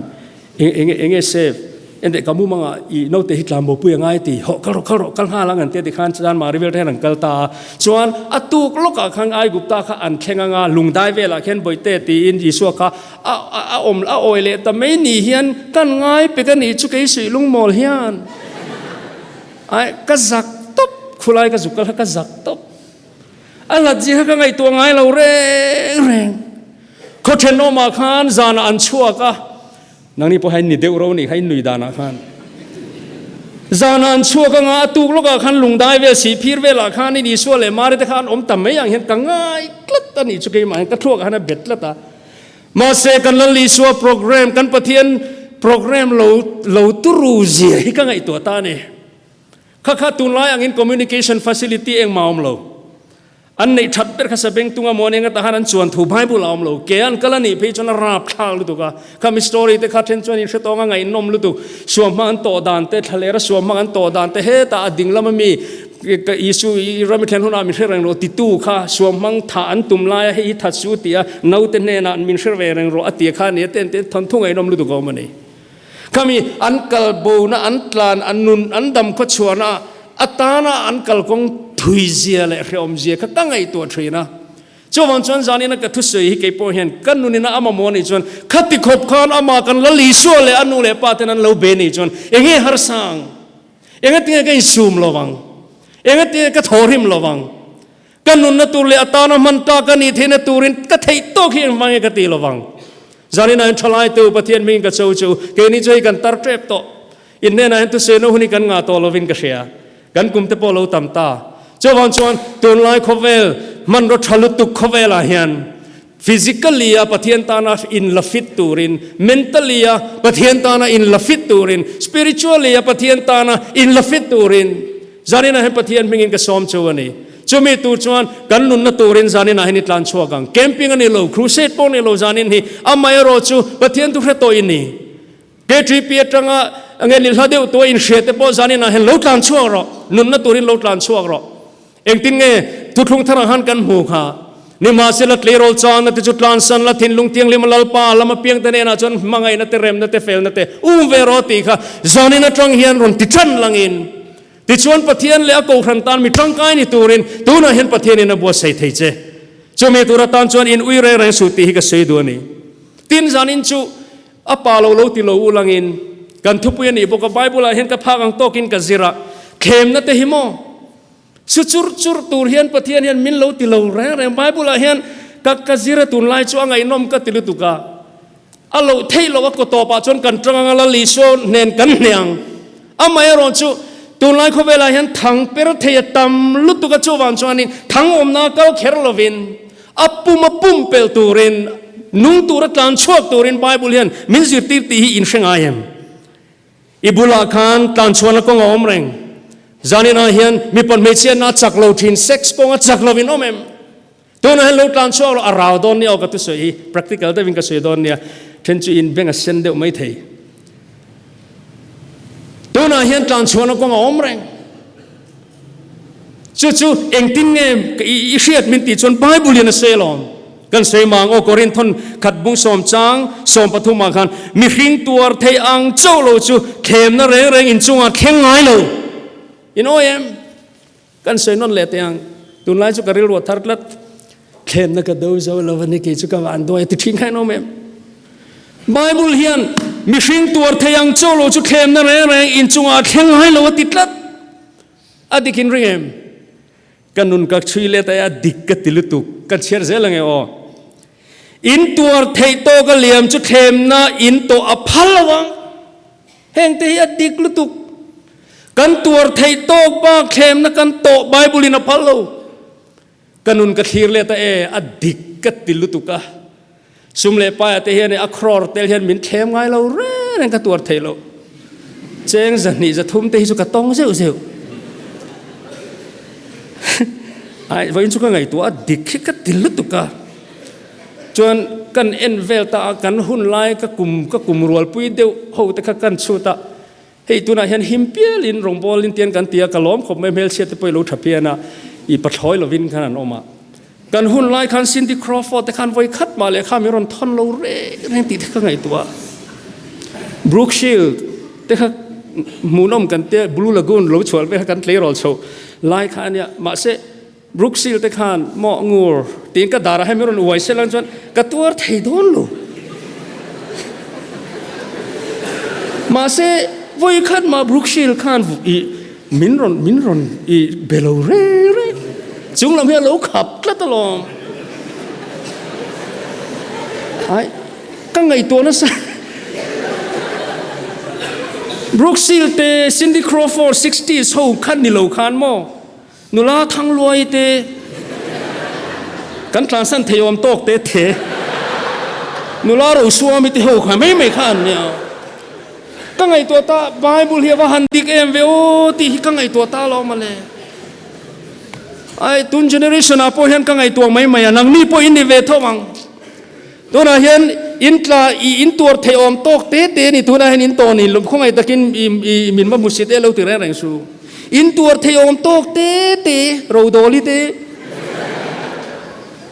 eng enge enge Sef enteh ka mumangah i naute hi tlan bopui a ngai ti hawh kal rawh kal rawh kal nghal ang an tia tikhan chuan Mari vel te hian an kal ta a chuan a tuk lawkah khan Aigupta kha an thleng anga lungdai velah khian bawihte tiin Isua kha a a awm a awi leh ta mai ni hian kan ngai pek a nih chu kei suih lungmawl hian. Ai, ka zak tawp, khulai ka zuk kal kha ka zak tawp. A hlat zia kha ka ngaihtuah ngai lo reng reng. Khaw thenawmah khan zanah an chhuak a, nangni pawh hian ni deuh ro nih kha in nui danah khan. Zanah an chhuak anga a tuk lawkah khan lungdai vel sihphir velah khan in Isua leh Mari te kha an awm ta mai ang hian ka ngai tlat a nih chu keimah hian ka thluakah khan a bet tlat a. Mahse kan Lal Isua program, kan Pathian program lo lo turu zia hi ka ngaihtuah ta a ni. Kha kha tunlai angin communication facility engmah a awm lo. An neih that ber kha sabeng tunga maw nia ngata khan an chuan thu Bible a awm lo. Ke an kal a nih phei chuan a rapthlak lutuk a. Kha mi story te kha then chuan in hre tawng a ngaihnawm lutuk. Suamhmang an tawh dan te, thlalera suamhmang an tawh dan te hetah a ding lama mi Ka Isu i ram i thlen hunah min hre reng rawh titu kha suamhmang thah an tum laia hei hi that su ti a naute hnenah min hre ve reng rawh a ti kha a ni a ten te thawnthu ngaihnawm lutuk a awm a ni. Khami an kal bona an tlan an nun an dam khaw chhuahna atana an kalkawng thui zia leh hrehawm zia kha ka ngaihtuah thin a. Chuvang chuan zanina ka thusawi hi kei pawh hian ka nunina a mamawh anih chuan khati khawp khan amah kan Lal Isua leh a nu leh pa ten an lo be anih chuan enge harsa ang? Engatinge ka insum lo vang? Engatinge ka thawhrim lo vang? Ka nunna tur leh atana hman ta ka nih theihna turin ka theih tawk hi engvang nge ka ti lo vang? Zanin ah hian thalai te u Pathian hmingin ka cho che u, keini chu hei kan tar tep tawh. In hnenah hian thusawi hun hi kan ngah tawh lovin ka hria. Kan kum te pawh lo tam ta. Chuvang chuan tunlai khawvel hmanraw tha lutuk khawvelah hian Physically a Pathian tana in la fit turin, mentally a Pathian tana in la fit turin, spiritually a Pathian tana in la fit turin zaninah hian Pathian hmingin ka sawm chu a ni. Chumi tur chuan kan nunna turin zaninah hian i tlan chhuak ang. Camping a ni lo, crusade pawh a ni lo zanin hi. Amaherawh chu Pathian thu hre tawh i ni. KTP atanga nge ni hla deuh tua inhria te pawh zaninah hian lo tlan chhuak rawh. Nunna turin lo tlan chhuak rawh. Engtin nge thuthlung tharah khan kan hmu kha? Nimahsela tleirawl changna te chu tlansan la, thinlung thianghlim a Lalpa lama piangte hnenah chuan hmangaihna te, remna te, felna te um ve rawh tih kha zanin atang hian rawn ti ṭhan langin, tichuan Pathian leh a kohhran tan mi ṭangkai ni turin tunah hian Pathianin a buatsaih thei che. Chumi tur atan chuan in ui reng reng suh tih hi ka sawi duh a ni. Tin, zanin chu. A pa lo lo ti lo u langin kan thupui a nih bawk a, Bible ah hian ka phak ang tawkin ka zir a, thlemna te hi maw su chur chur tur hian Pathian hian min lo ti lo reng reng. Bible ah hian ka ka zir a tunlai chu a ngaihnawm ka ti lutuk a, a loh theih loh a kaw tawpah chuan kan tang anga Lal Isua hnen kan hneh ang. Amaherawh chu tunlai khawvelah hian thang per thei a tam lutuk a, chuvang chuanin thang awmna kal kher lovin A pum a pumpelh turin, nung tura tlan chhuak turin Bible hian min zirtir tih hi in hre ngai em? I bulah khan tlan chhuahna kawng a awm reng. Zaninah hian mipa hmeichhiatna a chak lo thin, sex kawng a chak lo in awm em? Tunah hian lo tlan chhuak rawh, a rau dawn nia aw ka thusawi hi, practical deuhin ka sawi dawn nia, then chu in beng a sen deuh mai thei. Tunah hian tlan chhuahna kawng a awm reng. Chu chu engtin nge i hriat min tih chuan Bible in a sawi alawm. Kan sawi mang aw Korinthon khat bung sawm chang 13 ah khan mihring tuar thei ang chauh lo chu thlemna reng reng inchungah thleng ngai lo. In awi em? Kan sawi nawn leh teh ang. Tunlai chu ka rilru a thar tlat. Thlemna ka do zo lo a ni kei chu ka van duai a ti thin kha in awm em? Bible hian mihring tuar thei ang chauh lo chu thlemna reng reng inchungah thleng ngai lo a ti tlat. A dik in ring em? Ka nun ka chhui let a, a dik ka ti lutuk. Kan chhiar zel ange aw. In tuar theih tawk a liam chu thlemna in tawh a phal lo ang. Heng te hi a dik lutuk. Kan tuar theih tawk bak thlemna kan tawh Bible in a phal lo. Ka nun ka thlir let a e, a dik ka ti lutuk a. Sum leh paia te hian a crore tel hian min thlem ngai lo reng reng ka tuar thei lo. Cheng 200 300 te hi chu ka tawng zeuh zeuh. Ai vawiin chu ka ngaihtuah a dik hi ka ti lutuk a. Chuan kan en vel ta a kan hun lai ka kum ka kum rualpui deuh ho te kha kan chhut a. Hei tunah hian him pialin rawngbawl in tian kan ti a, ka lawm khawp mai hmelchhiat te pawh i lo tha pian a, i pathlawi lovin khan an awm a. Kan hun lai khan Cindy Crawford te khan vawi khat mah lehkha min rawn thawn lo reng reng tih te ka ngaihtuah a. Brooke Shield te kha hmuhnawm kan tia Blue Lagoon lo chhuah vel kha kan tleirawl chho lai kha a nia. Mahse Brooke Shield te khan maw ngur tiin ka darah hian min rawn uai sel ang chuan ka tuar thei dawn lo. Mahse vawi khat mah Brooke Shield khan i Min rawn min rawn i be lo reng reng. Chung lam hi a lo khap tlat alawm. Ai, ka ngaihtuah nasa. Brooke Shield te, Cindy Crawford sixties ho kha ni lo khan maw? Nula Thangluai te, kan tlansan thei awm tawk te the. Nula Rosuami te ho kha mai mai kha an nia. Ka ngaihtuah ta, Bible hi a va han dik em ve aw tih hi ka ngaihtuah ta alawm ale. Ai, tun generation ah pawh hian ka ngaihtuah mai mai a, nangni pawh in ni ve tho ang. Tunah hian in tla, i in tuar theih awm tawk te te ni, tunah hian in tawn in lum khawngaih takin i, i min va hmu sit e lo ti reng reng su. In tuar theih awm tawk te te, rodawli te.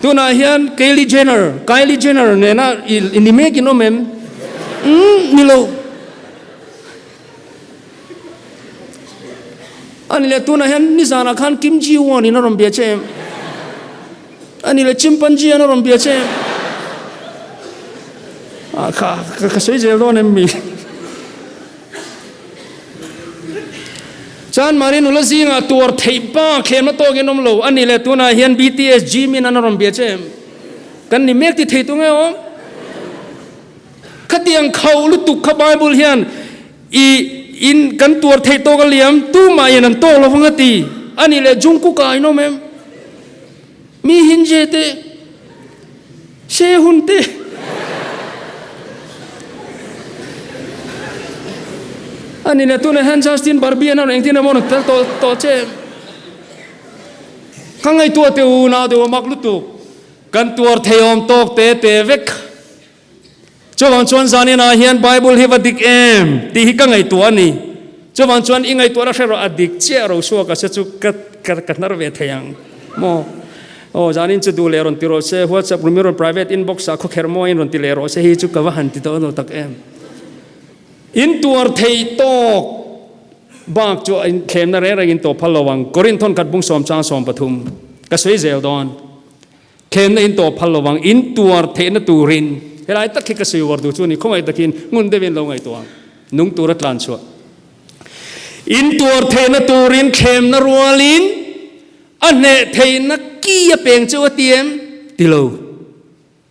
Tunah hian Kylie Jenner, Kylie Jenner nena i ni mek in awm em? Umm, ni lo. Ani leh tunah hian nizanah khan Kim Ji Won in a rawn bia che em? Ani leh Chimpanzee an a rawn bia che em? Ah, ka, ka, ka sawi zel dawn em mi? Chanmari nula zingah tuar theih bak thlemna tawkin awm lo a ni le tunah hian BTS Jimin an a rawn bia che em? Kan ni mek ti thei tu nge awm? Khatiang khauh lutuk kha Bible hian i in kan tuar theih tawk a liam tumah in an tawk lo vang a ti a ni le Jungkook ah in awm em? Mi Hinje te Sehun te. Ani le tunah hian Justin Barbie an engtin emaw rawn tel tawh tawh che. Ka ngaihtuah teh u nau deuh a mak lutuk. Kan tuar thei awm tawk te te vek. Chuvang chuan zaninah hian Bible hi va dik em tih hi ka ngaihtuah a ni. Chuvang chuan i ngaihtuahna hre rawh a dik chiah Rosua ka se chu ka ka ka hnar ve thei ang maw. Aw zanin chu duh leh rawn ti rawh se WhatsApp room i rawn private inbox ah khawkherh maw in rawn ti leh rawh se hi chu ka va han ti dawn lo tak em. In tuar thei tawk bak chu in thlemna reng reng in tawh phal lo ang. Korinth thawn khat bung sawm chang 13 ka sawi zel dawn. Thlemna in tawh phal lo ang in tuar theihna turin. Helai tak hi ka sawi uar duh chu a ni. Khawngaih takin ngun deuhin lo ngaihtuah ang. Nung tura tlan chhuah. In tuar theihna turin thlemna rualin a hneh theihna ki a peng cheu a ti em? Ti lo.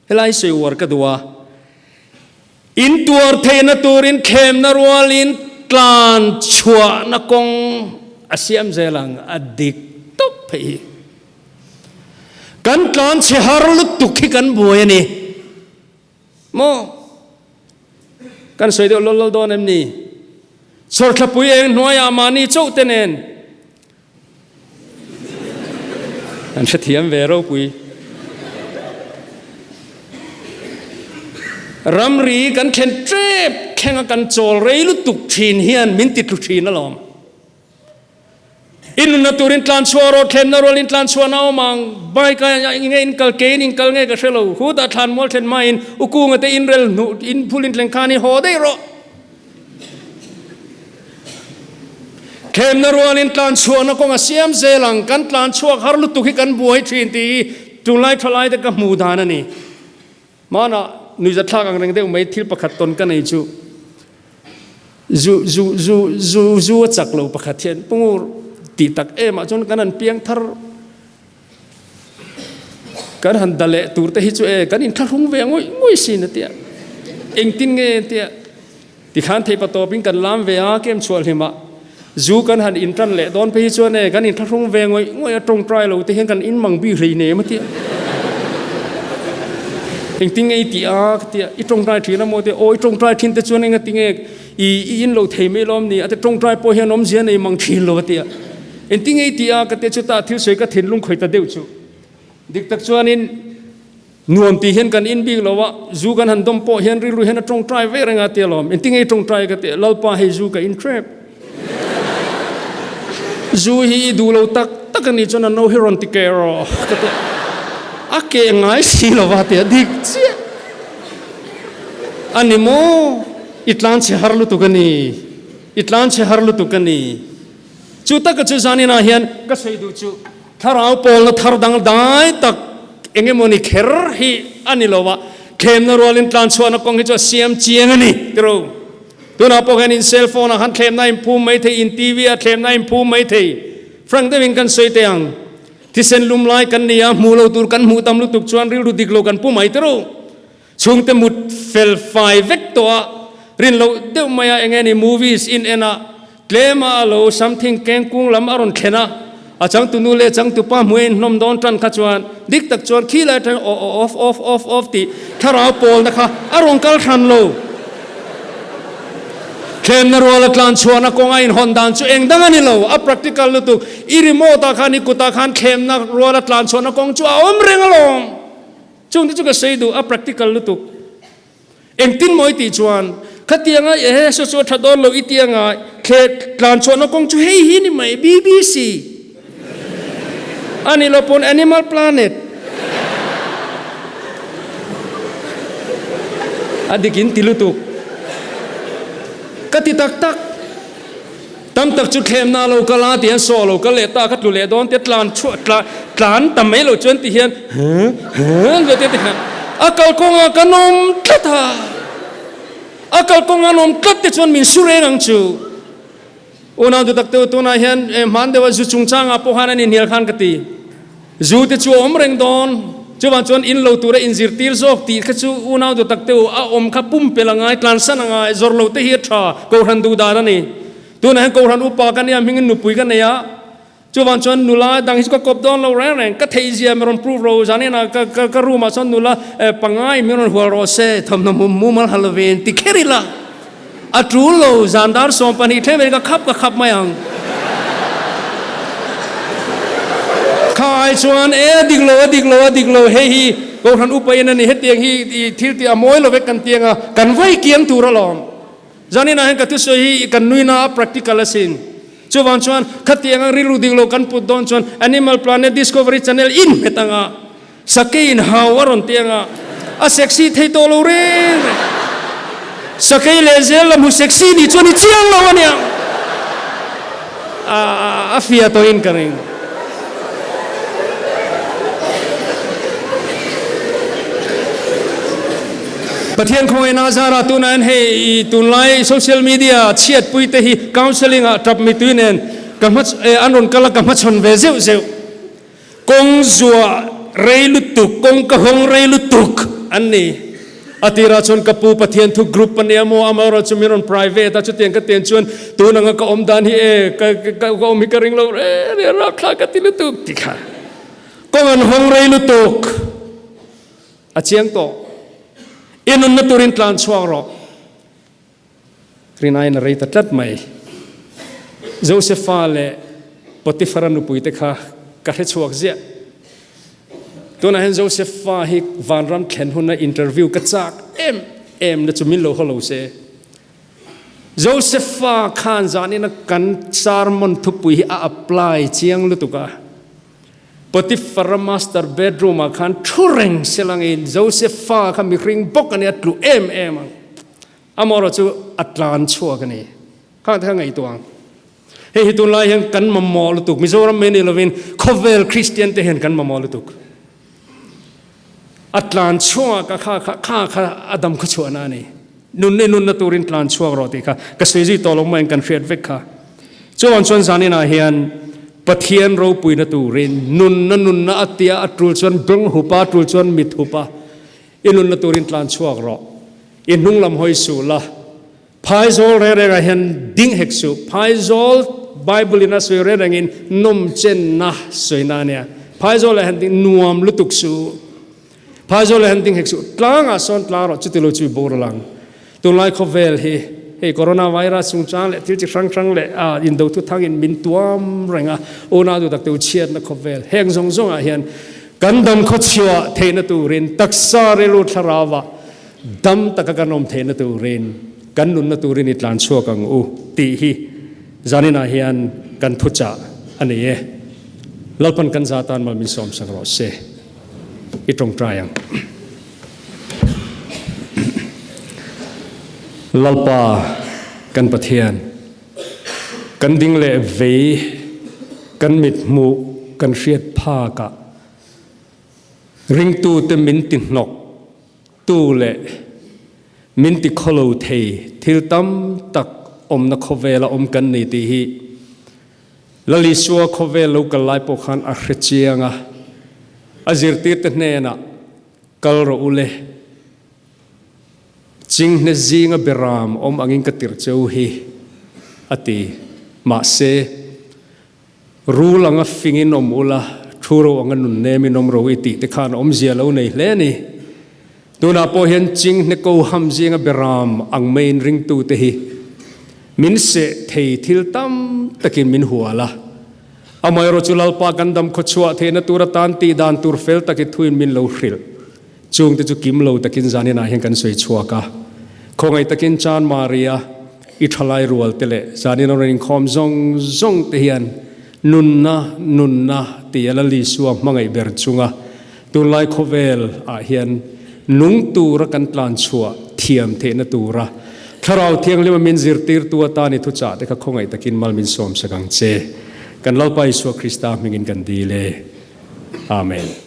Helai sawi uar ka duh a. In tuar theihna turin thlemna rualin tlan chhuahna kawng a siam zel ang a dik tawp phei hi. Kan tlan chhe har lutuk hi kan buai a ni. Maw? Kan sawi deuh lawl lawl dawn em ni? Chhawrthlapui eng hnuaiah mahni chauh te nen An hrethiam ve ropui. Ramri kan thlen tep thlenga kan chawl rei lutuk thin hian min ti tlu thin alawm. I nunna turin tlan chhuah rawh, thlenna rualin tlan chhuahna awm ang. Bike a nge in kal, kein in kal nge ka hre lo. Hutah thlan mual thlen hmain Ukunga te inrel hnuh in phul in thleng khan i haw daih rawh. Thlemna rualin tlan chhuahna kawng a siam zel ang, kan tlan chhuak har lutuk hi kan buai thin tih hi tunlai thalai te ka hmuh dan a ni. Hmanah nuihzatthlak ang reng deuh mai thil pakhat tawn ka nei chu zu zu zu zu zu a chak lo pakhat hian pungur tih tak em ah chuan kan han piang thar Kan han da leh tur te hi chu e kan inthlahrung ve ngawih ngawih sin a tia. Engtin nge a tia. Tikhan theipa tawpin kan lam ve a kem chhuah hlimah zu kan han intan leh dawn phei hi chuan e kan inthlahrung ve ngawih ngawih a tawngtai lo te hian kan inmang bik hlei nem a tia. Engtin nge i tih a ka tia. I tawngtai thin a maw tia. Aw i tawngtai thin te chuan engati nge i i in lo thei mai lawm ni a tia. Tawngtai pawh hian awmzia nei mang thin lo a tia. Engti ngei ti a ka ti chutah thil sawi ka thinlung khawih ta deuh chu. Dik tak chuanin nuam tih hian kan in bik lo a, zu kan han dawm pawh hian rilru hian a tawngtai ve reng a ti alawm. Engti ngei tawngtai ka ti a, Lalpa hei zu ka in hrep. Zu hi i duh lo tak tak a nih chuan a no hi rawn ti keh rawh ka ti a. A keh ngai si lo va ti a, dik chiah a ni maw? I tlanchhe har lutuk a ni, i tlanchhe har lutuk a ni. Chu taka chu zaninah hian ka sawi duh chu thlarau pawlna thar dang dai tak eng emawni kher hi a ni lo a, thlemna rualin tlanchhuahna kawng hi chu a siam chiang a ni tiro. Tunah pawh hian in cell phone ah khan thlemna a inphum mai thei, in TV ah thlemna a inphum mai thei. Frank deuhin kan sawi teh ang, thisen lum lai kan ni a, hmuh lo tur kan hmuh tam lutuk chuan rilru dik lo kan pu mai tiro. Chhungte mut fel fai vek tawh a, rin loh deuh mai a eng nge ni movies in en a, tlem a alo something keng kung lam a rawn thlen a, a changtunu leh changtupa hmuh a inhlawm dawn tan kha chuan dik tak chuan khi lai atangin aw aw off off off off tih thlarau pawlna kha a rawn kal hran lo. Thlemna rual a tlan chhuahna kawng a inhawn dan chu eng dang a ni lo, a practical lutuk. I remote ah khan i kutah khan thlemna rual a tlan chhuahna kawng chu a awm reng alawm. Chungte chu ka sawi duh, a practical lutuk. Engtin maw i tih chuan, khatianga ehe saw chu a tha dawn lo i ti anga thle tlan chhuahna kawng chu hei hi ni mai, BBC a ni lo pawn Animal Planet a dik in ti lutuk. Ka ti tak tak. Tam tak chu thlemna a lo kal a ti hian saw a lo kal leh ta a, ka tlu leh dawn tia tlan chhuah tla tlan ta mai lo chuan ti hian huh huh ve te ti hian a kalkawngah kan awm tlat a, a kalkawngah an awm tlat te chuan min su reng ang chu. Unau dutak te u tunah hian hman deuha zu chungchangah pawh khan an inhnial khan ka ti. Zu te chu a awm reng dawn, chuvang chuan in lo tura inzirtir zawk tih kha chu unau duh tak te u, a awm kha pumpelh a ngai, tlansan a ngai, zawrh lo te hi a tha, Kohhran duh dan a ni. Tunah hian Kohhran upa ka nia, hmingin nupui ka nei a, chuvang chuan nula dang hi chu ka kawp dawn lo reng reng, ka theihzia min rawn prove ro, zaninah ka ka ka room ah chuan nula pangai min rawn hual rawh se, thawmhnaw mum mumal ha lovin ti kher ila. A tul lo, zan dar 12 thleng vein ka khap ka khap mai ang. Kha ai chuan e a dik lo, a dik lo, a dik lo, hei hi Kohhran upa in a ni, hetiang hi i thil tih a mawi lo vek kan ti anga kan vai kiang tur alawm. Zaninah hian ka thusawi hi kan nuina a practical asin. Chuvang chuan khatiang ang rilru dik lo kan put dawn chuan Animal Planet Discovery Channel in hmet anga Sakei in hau a rawn ti anga a sexy thei tawh lo reng reng. Sakei leh zel lam hu sexy nih chuan i chiang lo ania. A a fia tawhin ka ring. Pathian khawngaihna azara tunah hian hei tunlai social media chhiatpui te hi counselling ah tap mitui nen ka hma an rawn kal a ka hmachhawn ve zeuh zeuh. Kawng zuah rei lutuk, kawng ka hawng rei lutuk an ni. A tirah chuan ka pu Pathian thu group a nia maw, amaherawh chu min rawn private a, chutiang ka tian chuan tun anga ka awm dan hi e, ka ka awm hi ka ring lo re re a, rapthlak ka ti lutuk ti kha. Kawng an hawng rei lutuk a chiang tawh. I nunna turin tlan chhuak rawh. Rinaiin a rei ta tlat mai. Josefa leh Potifara nupuite kha ka hre chhuak ziah. Tunah hian Josefa hi vanram thlen huna interview ka chak em em na chu min lo haw lo se. Josefa khan zanina kan sermon thupui hi a apply chiang lutuk a. Potifara master bedroom ah khan thu reng selangin Josefa kha mihring bawk a nia tlu em em ang. Amaherawh chu a tlan chhuak a ni. Khang te kha ngaihtuah ang. Hei hi tunlai hian kan mamawh lutuk. Mizoram mai ni lovin khawvel Kristian te hian kan mamawh lutuk. A tlan chhuak a kha kha kha kha a dam khaw chhuahna a ni. Nun i nunna turin tlan chhuak rawh tih kha ka sawi zui tawh lo maiin kan hriat vek kha. Chuan chuan zaninah hian Pathian ropuina turin nunna nunna a tia a tul chuan beng hupa a tul chuan mit hupa I nunna turin tlan chhuak rawh. I hnung lam hawi suh la. Phaizawl reng rengah hian ding hek suh. Phaizawl Bible in a sawi reng rengin nawmchenna sawina a nia. Phaizawl ah hian ding nuam lutuk suh. Phaizawl ah hian ding hek suh. Tlangah sawn tlang rawh chuti lo chu i boral ang. Tunlai khawvel hi hei corona virus chungchang leh thil chi hrang hrang leh a indo thuthangin min tuam reng a, unau duh takte u chhiatna khawvel heng zawng zawngah hian kan dam khawchhuah theihna turin taksa rilru thlarauah dam taka kan awm theihna turin kan nunna turin i tlan chhuak ang u tih hi zaninah hian kan thuchah a ni e. Lalpan kan za tan mal min sawmsak rawh se. I tawngtai ang. Lalpa kan Pathian, kan ding leh vei, kan mit hmuh, kan hriat phakah ringtute min ti hnawk tu leh min ti khawlo thei thil tam tak awmna khawvela awm kan ni tih hi Lal Isua khawvel lo kal lai pawh khan a hre chiang a, a zirtirte hnenah kal rawh u le, chinghne zinga beram awm angin ka tirh che u hi, a ti. Mahse, rul anga fingin awm ula, thu ro anga nun nemin awm ro i tih te khan awmzia lo nei hle a ni. Tunah pawh hian chinghne ko ham zinga beram ang maiin ringtute hi min seh thei thil tam takin min hual a. Amaherawh chu Lalpa kan dam khawchhuah theihna tur atan tih dan tur fel tak i thuin min lo hrilh. Chungte chu kim lo takin zaninah hian kan sawi chhuak a. Khawngaih takin Chan Maria i thalai rual te leh zanin a rawn inkhawm zawng zawng te hian nunna nunna tih a Lal Isua hmangaih ber chunga Tunlai khawvel ah hian nung tura kan tlan chhuah thiam theihna tura Thlarau Thianghlima min zirtirtu atan i thuchah te kha khawngaih takin mal min sawmsak ang che. Kan Lalpa Isua Krista hmingin kan dil e. Amen.